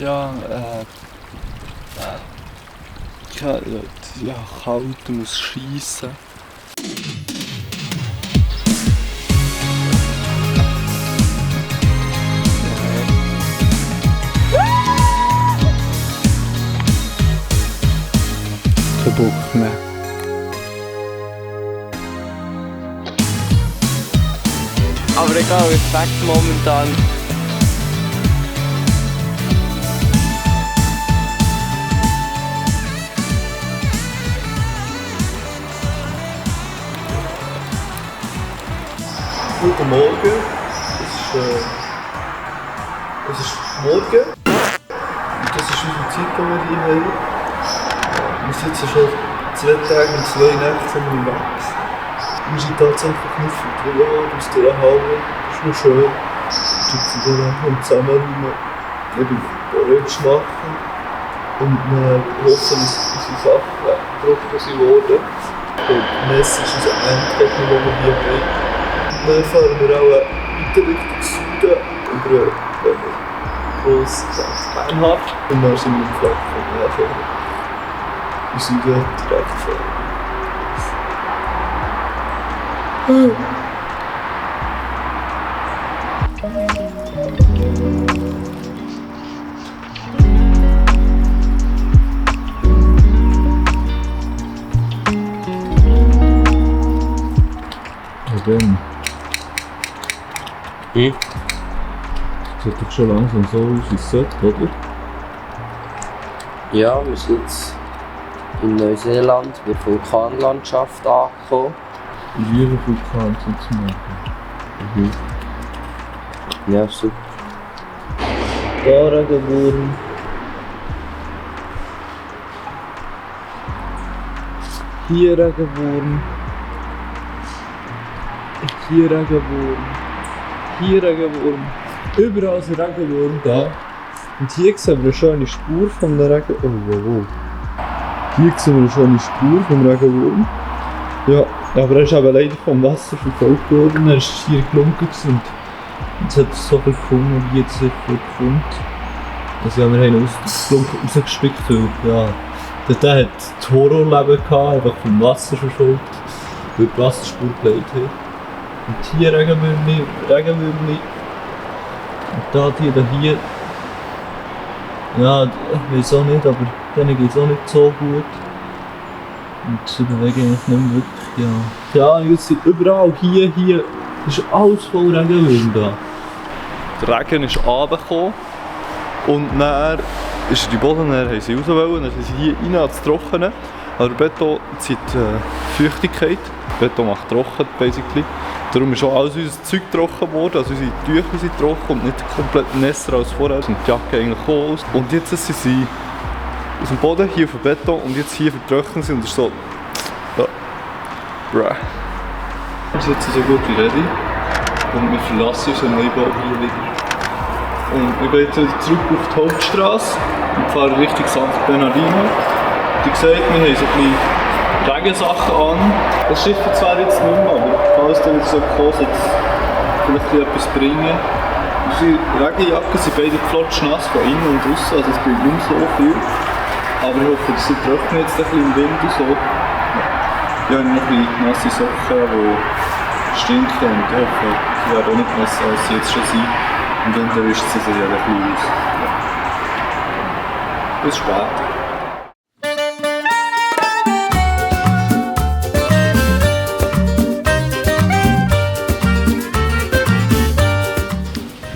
ja, kalt und muss schiessen. Kein Bock mehr. Aber egal, Respekt momentan. Guten Morgen. Es ist morgen. Das ist unsere Zeit, die wir hier haben. Wir sitzen schon 2 Tage und 2 Nächte unterwegs. Wir sind tatsächlich nicht vertraut aus dieser Halle. Das ist noch schön. Wir sitzen dann zusammen Porridge machen. Und wir hoffen, dass unsere Sachen weggetrocknet sind worden. Und Mess ist unser Endgegner, den wir hier haben. Dann fahren wir auch weiter Richtung Süden über einen grossen St. Bernhard. Und dann sind wir im Fleck von Nähe. Wir sind direkt vor. Ben. Sieht doch schon langsam so aus, wie es sollte, oder? Ja, wir sind jetzt in Neuseeland, bei der Vulkanlandschaft angekommen. In jedem Vulkan zu machen. Ja, super. Regenwurm. Hier Regenwurm. Hier Regenwurm. Hier Regenwurm. Überall ist ein Regenwurm da. Und hier sehen wir eine schöne Spur von einem Regenwurm. Hier sehen wir eine schöne Spur vom Regenwurm. Ja, aber er ist eben leider vom Wasser verfolgt worden. Er ist hier gelunken und jetzt hat er so viel gefunden, wie jetzt so viel gefunden. Also ja, wir haben ihn aus dem Klunken rausgespickt, weil ja, der hat das Horrorleben gehabt, einfach vom Wasser verfolgt, weil die Wasserspur gelegt hat. Und hier Regenwürmli. Und da die da hier. Ja, ich weiß auch nicht, aber denen geht es auch nicht so gut. Und sie bewegen eigentlich nicht mehr wirklich, ja. Ja, jetzt sind überall hier ist alles voll Regenwürmer da. Der Regen ist runtergekommen und dann ist die Boden, dann haben sie raus wollen, dann sind sie hier rein ans Trocknen. Aber der Beton zieht Feuchtigkeit, der Beton macht trocken, basically. Darum ist auch alles unser Zeug trocken geworden, also unsere Tücher sind trocken und nicht komplett nässer als vorher. Und die Jacke eigentlich auch aus. Und jetzt sind sie aus dem Boden, hier auf dem Beton und jetzt hier vertrocknet sind und es ist so... Ja. Bruh. Wir sind jetzt so gut wie ready und wir verlassen unseren Neubau hier wieder. Und wir gehen jetzt wieder zurück auf die Hauptstrasse und fahren Richtung St. Bernardino. Wie gesagt, wir haben so ein bisschen Regensachen an. Das Schiff zwar jetzt nicht mehr, aber falls da wieder so kommt, sollte es vielleicht etwas bringen. Unsere Regenjacken sind beide flotschnass von innen und draussen, also es bringt nicht so viel. Aber ich hoffe, dass sie trocknen jetzt ein bisschen im Wind und so. Ja, ich habe noch ein bisschen nasse Socken, die stinken und ich hoffe, sie werden auch nicht nasser als sie jetzt schon sind. Und dann wischt sie sich ja ein bisschen aus. Ja. Bis später.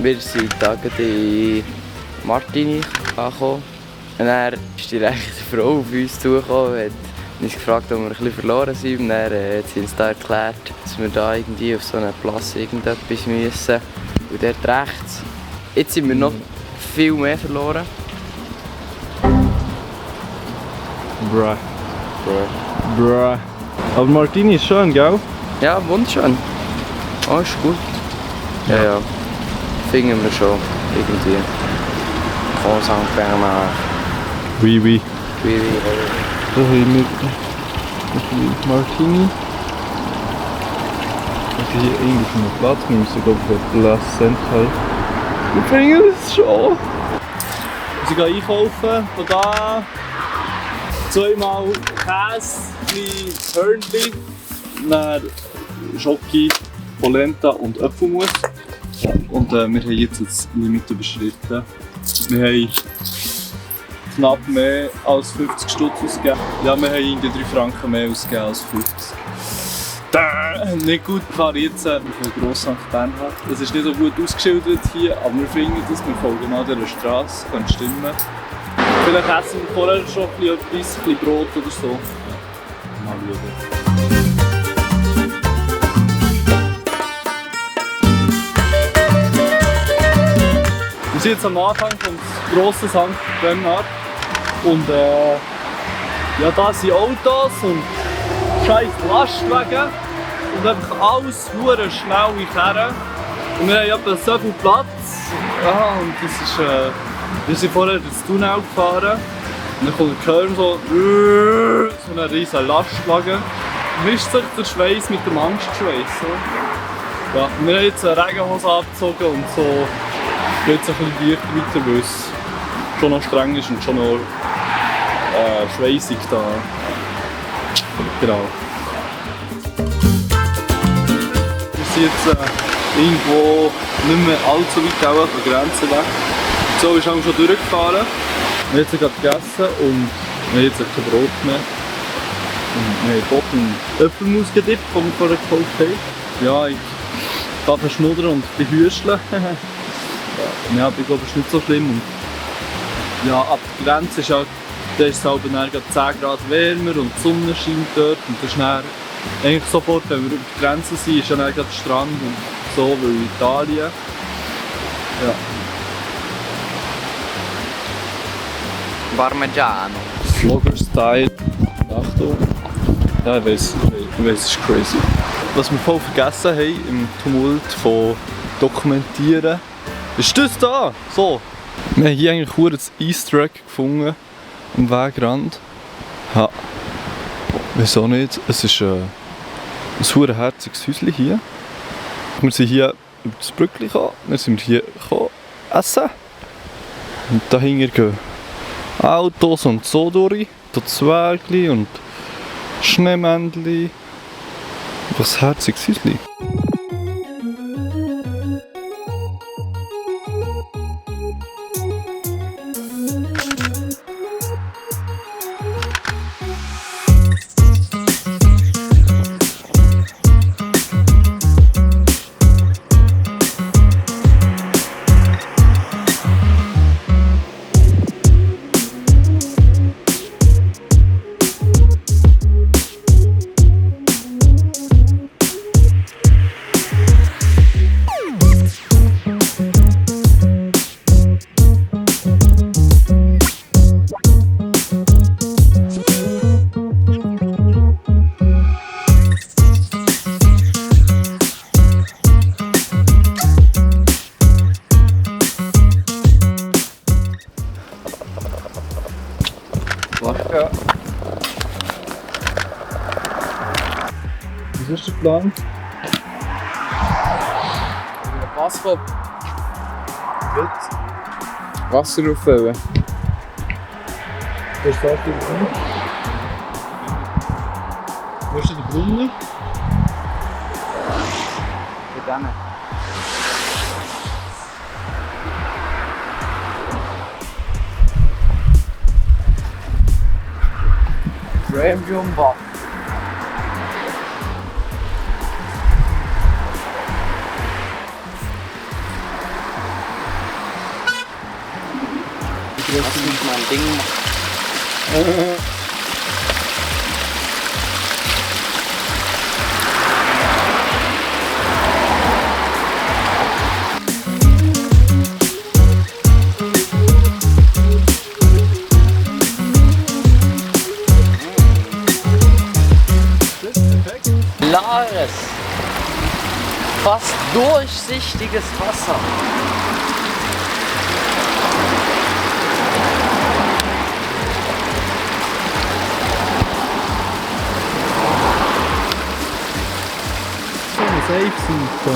Wir sind da in Martini angekommen. Und dann ist die rechte Frau auf uns zugekommen und hat uns gefragt, ob wir ein bisschen verloren sind. Und dann hat sie uns da erklärt, dass wir da irgendwie auf so einen Platz irgendetwas müssen. Und dort rechts. Jetzt sind wir noch viel mehr verloren. Bruh. Aber Martini ist schön, gell? Ja, wunderschön. Oh, ist gut. Ja. Finden wir schon irgendwie. St. Bernhard. Oui. Da haben wir Martini. Wir hier eigentlich noch Platz, wir müssen glaube ich auf Place Central. Wir bringen das schon! Sie gehen einkaufen, von da 2-mal Käse, Hörnli, dann Schoki, Polenta und Apfelmus. Und wir haben jetzt das Limit überschritten. Wir haben knapp mehr als 50 Stutz ausgegeben. Ja, wir haben irgendwie 3 Franken mehr ausgegeben als 50. Nicht gut, wir fahren jetzt von Gross St. Bernhard. Es ist nicht so gut ausgeschildert hier, aber wir finden das, wir folgen an dieser Straße, könnte stimmen. Vielleicht essen wir vorher schon etwas, ein bisschen Brot oder so. Ja. Mal schauen. Wir sind jetzt am Anfang des grossen St. Bernhard. Und ja, da sind Autos und scheiß Lastwagen. Und einfach alles hure schnell in Kehren. Und wir haben etwa so viel Platz. Ja, und das ist, wir sind vorher durchs Tunnel gefahren. Und dann kommt der Körn so einen riesen Lastwagen. Mischt sich der Schweiß mit dem Angstschweiß. So. Ja, wir haben jetzt eine Regenhose abgezogen und so geht es ein bisschen dichter weiter, weil es schon noch streng ist und schon noch schweissig da. Genau. Wir sind jetzt irgendwo nicht mehr allzu weit von der Grenze weg. So ist auch schon durchgefahren. Wir haben jetzt gerade gegessen und wir haben jetzt kein Brot mehr. Und wir haben dort einen Apfelmus gedippt, den wir vorher gekauft haben. Ja, ich darf verschnuddern und ein bisschen hüsteln. Ja, ich glaube, es ist nicht so schlimm. Und ja, ab der Grenze ist es halt dann 10 Grad wärmer und die Sonne scheint dort. Und das ist dann eigentlich sofort, wenn wir über die Grenze sind, ist dann der Strand und so, weil Italien. Ja. Parmigiano. Vlogger-Style. Achtung. Ja, ich weiss, es ist crazy. Was wir voll vergessen haben im Tumult von Dokumentieren, ist das da! So! Wir haben hier eigentlich ein Easter Egg gefunden am Wegrand. Ja. Wieso nicht? Es ist ein herziges Häuschen hier. Wir sind hier über das Brückli gekommen, dann sind wir hier essen. Und dahinter gehen Autos und so durch. Da Zwergli und Schneemännchen. Was herziges Häuschen. Ja. Was ist der Plan? Wasser. Jetzt. Wasser auffüllen. Der Start wieder kommt. Wo ist denn der Brunnen? Für denen. Premium Bach. Lass mich mal ein Ding machen. Klares, fast durchsichtiges Wasser. So eine Safe-Seite.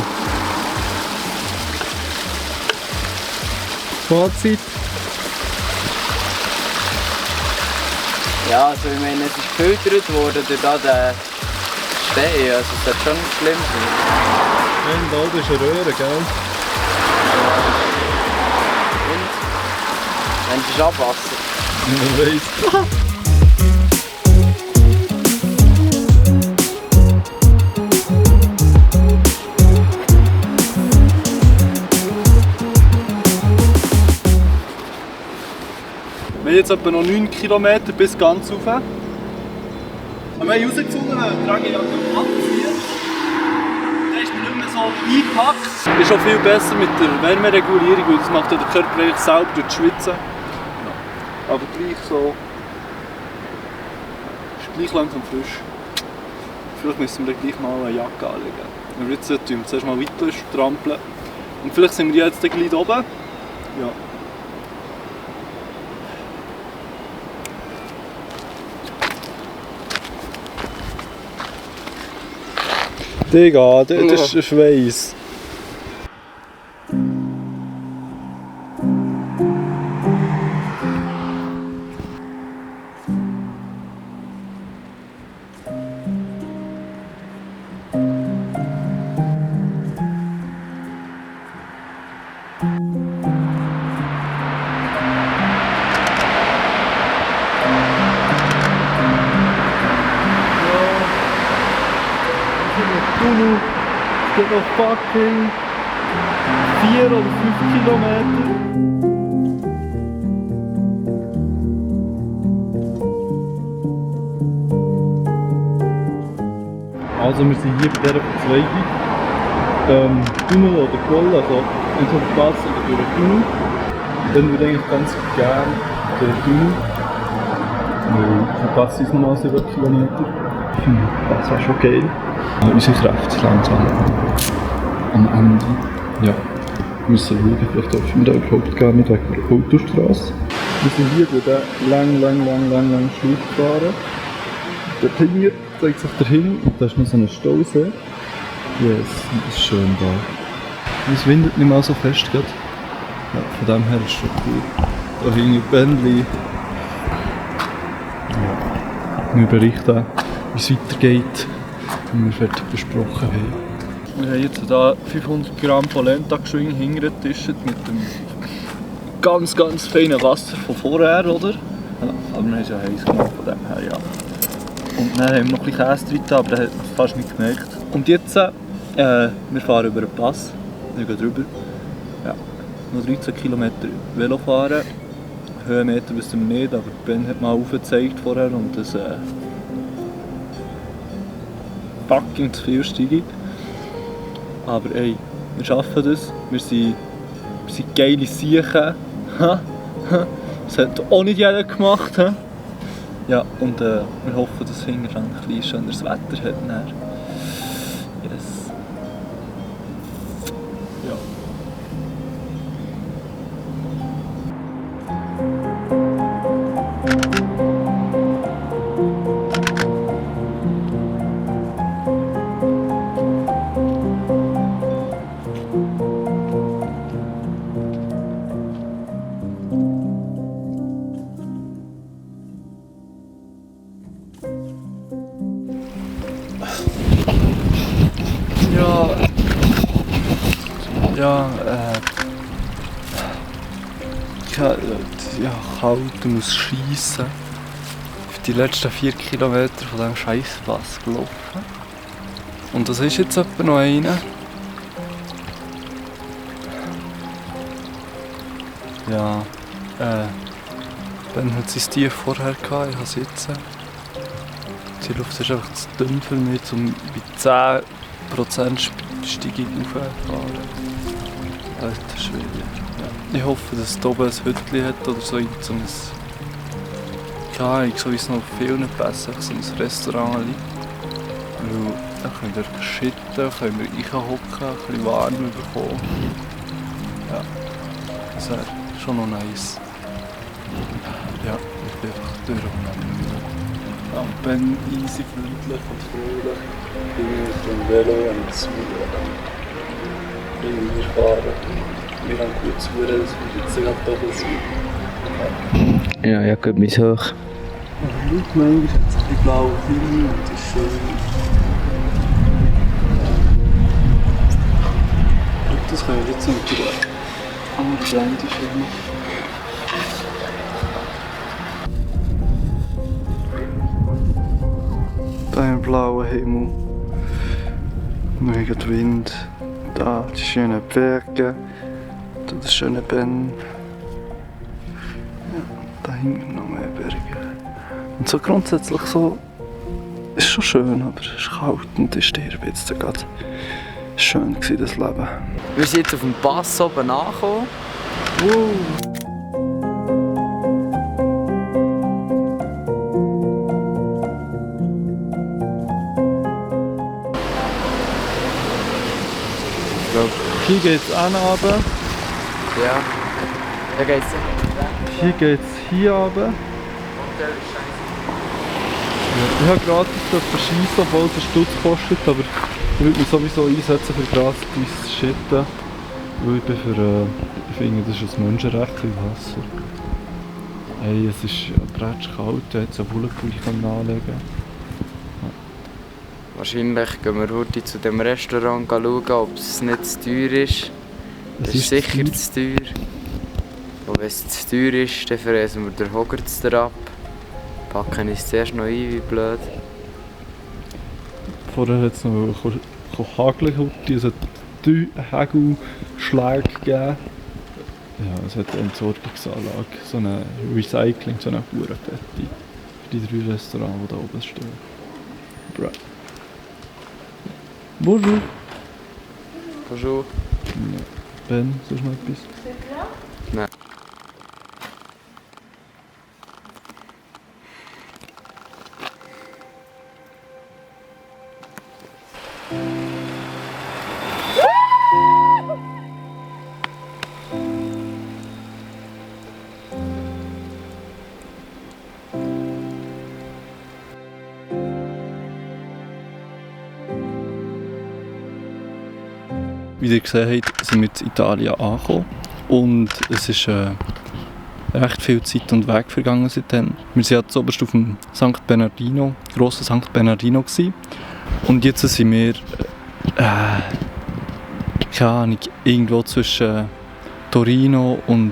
Fazit. Ja, also ich meine, es ist gefiltert worden durch da den Stein, also es wird schon schlimm sein. Nein, da oben ist eine Röhre, gell? Und? Wenn es ist Abwasser. Man weiss. Wir haben jetzt etwa noch 9 Kilometer bis ganz rauf. Und wir haben rausgefunden, wir tragen ja den Watt hier. Der ist nicht mehr so eingepackt. Ist auch viel besser mit der Wärmeregulierung, weil das macht ja der Körper eigentlich selber durch das Schwitzen. Ja. Aber gleich so... ist gleich langsam frisch. Vielleicht müssen wir gleich mal eine Jacke anlegen. Aber jetzt tun wir zuerst mal weiter strampeln. Und vielleicht sind wir jetzt gleich oben. Ja. Digga, das ist ein Schweiß. Es geht noch fucking 4 oder 5 Kilometer. Also wir sind hier bei dieser Verzweigung. Tunnel oder Quelle, also entweder Pass oder durch den Tunnel. Dann würde ich eigentlich ganz gerne durch den Tunnel. Der Pass ist nochmal 7 Kilometer. Ich finde, das wäre schon geil. Unsere Kräfte langsam am Ende. Ja, wir müssen schauen, vielleicht dürfen wir da überhaupt gar nicht wegen der Autostrasse. Wir sind hier durch den lang Schlucht gefahren. Dort hinten zeigt sich dahin und da ist noch so ein Stausee. Yes, das ist schön da. Es windet nicht mal so fest gerade. Ja, von dem her ist es schon cool. Da hinten Bändchen. Ja. Wir berichten, wie es weitergeht. Und wir fertig besprochen haben. Wir haben jetzt hier 500 Gramm Polenta geschwungen hingetischt mit dem ganz feinen Wasser von vorher, oder? Ja, aber wir haben es ja heiß gemacht von dem her, ja. Und dann haben wir noch ein bisschen Käse drin, aber das hat man fast nicht gemerkt. Und jetzt, wir fahren über den Pass, wir gehen drüber. Ja, noch 13 Kilometer Velo fahren. Höhenmeter wissen wir nicht, aber Ben hat mal aufgezeigt vorher und das fucking zu viel steige. Aber ey, wir schaffen das. Wir sind geile Siechen. Das hat auch nicht jeder gemacht. Ja, und wir hoffen, dass hinterher ein bisschen schöneres Wetter hat. Yes. Ja. Ja, kalt, du musst schiessen. Für die letzten 4 Kilometer von diesem Scheisspass gelaufen. Und das ist jetzt etwa noch einer. Ja, Ben hat sein Tief vorher gehabt, ich habe es jetzt. Die Luft ist einfach zu dünn für mich, um bei 10% Steigung hochzufahren. Alter Schwede. Ja. Ich hoffe, dass es oben ein Hütchen hat oder so ein keine Ahnung, so wie es noch auf vielen Pässen so ein Restaurant liegt. Weil dann können wir dort schitten, können wir reinhocken, ein bisschen warm bekommen. Ja, das wäre schon noch nice. Ja, ich bin einfach durch. Ja, und Ben easy, freundlich und fröhlich. Ich bin mit dem Velo und das wir fahren. Wir haben gut zu hören, dass wir jetzt gerade oben sind. Ja, ich gehe bis hoch. Schau, manchmal hat es die blaue Himmel und das ist schön. Schau, das können wir jetzt mit der anderen Blende filmen. Da ein blauer Himmel. Mega Wind. Da die schönen Berge. Da das schöne Ben. Ja, da hinten noch mehr Berge. Und so grundsätzlich so ist schon schön, aber es ist kalt und ich sterbe jetzt gerade. Schön war das Leben. Wir sind jetzt auf dem Pass oben angekommen. Hier geht es auch noch runter. Ja. Da geht's. Hier geht es hier runter. Ich habe gratis verschießen, obwohl es einen Stutz kostet, aber ich würde mich sowieso einsetzen für gratis Shitten. Weil ich finde, das ist ein Menschenrecht im Wasser. Hey, es ist bretschkalt, da hätte es einen Bullenpulli anlegen. Wahrscheinlich gehen wir heute zu dem Restaurant schauen, ob es nicht zu teuer ist. Das ist sicher zu teuer. Und wenn es zu teuer ist, dann verreisen wir den Hogwarts ab. Packen uns zuerst noch ein, wie blöd. Vorher hat es noch Hageln, es hat 3 Hagelschläge gegeben. Ja, es hat eine Entsorgungsanlage, so eine Recycling, so eine Hurenfette für die 3 Restaurants, die da oben stehen. Bro. Bonjour. Bonjour. Ja. Ben, sagst du noch etwas? Nein. Wie ihr gesehen habt, sind wir in Italien angekommen und es ist recht viel Zeit und Weg vergangen seitdem. Wir waren jetzt oberst auf dem St. Bernardino, grossen St. Bernardino gewesen. Und jetzt sind wir keine Ahnung, irgendwo zwischen Torino und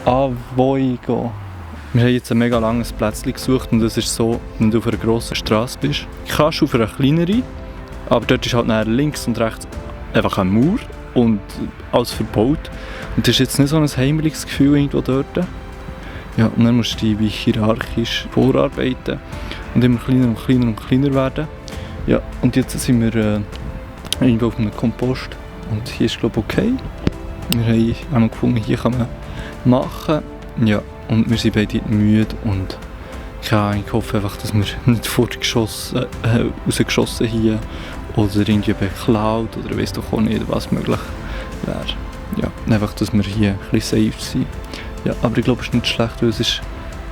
Avoigo. Wir haben jetzt ein mega langes Plätzchen gesucht und es ist so, wenn du auf einer grossen Straße bist, kannst du auf einer kleineren, aber dort ist halt nachher links und rechts einfach eine Mauer und alles verbaut. Und das ist jetzt nicht so ein heimliches Gefühl irgendwo dort. Ja, und dann musst du dich wie hierarchisch vorarbeiten und immer kleiner und kleiner und kleiner werden. Ja, und jetzt sind wir irgendwo auf einem Kompost und hier ist glaube ich okay. Wir haben gefunden, hier kann man machen. Ja, und wir sind beide müde und ich hoffe einfach, dass wir nicht rausgeschossen hier oder irgendwie beklaut oder weiss doch auch nicht, was möglich wäre. Ja, einfach, dass wir hier ein bisschen safe sind. Ja, aber ich glaube, es ist nicht schlecht, weil es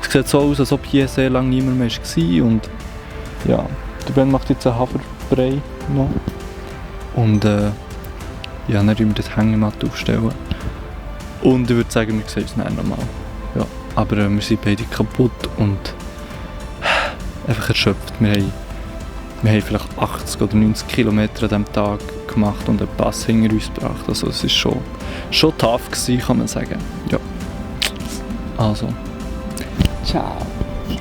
sieht so aus, als ob hier sehr lange niemand mehr war und ja, der Ben macht jetzt einen Haferbrei noch und ja, dann müssen wir das Hängematte aufstellen und ich würde sagen, wir sehen uns nachher nochmal. Ja, aber wir sind beide kaputt und einfach erschöpft. Wir haben vielleicht 80 oder 90 Kilometer an diesem Tag gemacht und einen Pass hinter uns gebracht. Also es war schon tough gewesen, kann man sagen. Ja. Also. Ciao. Ja,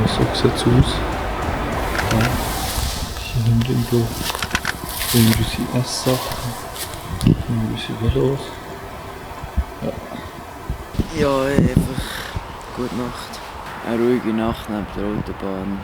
so sieht es aus. Ja. Hier haben wir irgendwo unsere Esssachen, unsere Velos. Ja, einfach gute Nacht. Eine ruhige Nacht neben der Autobahn.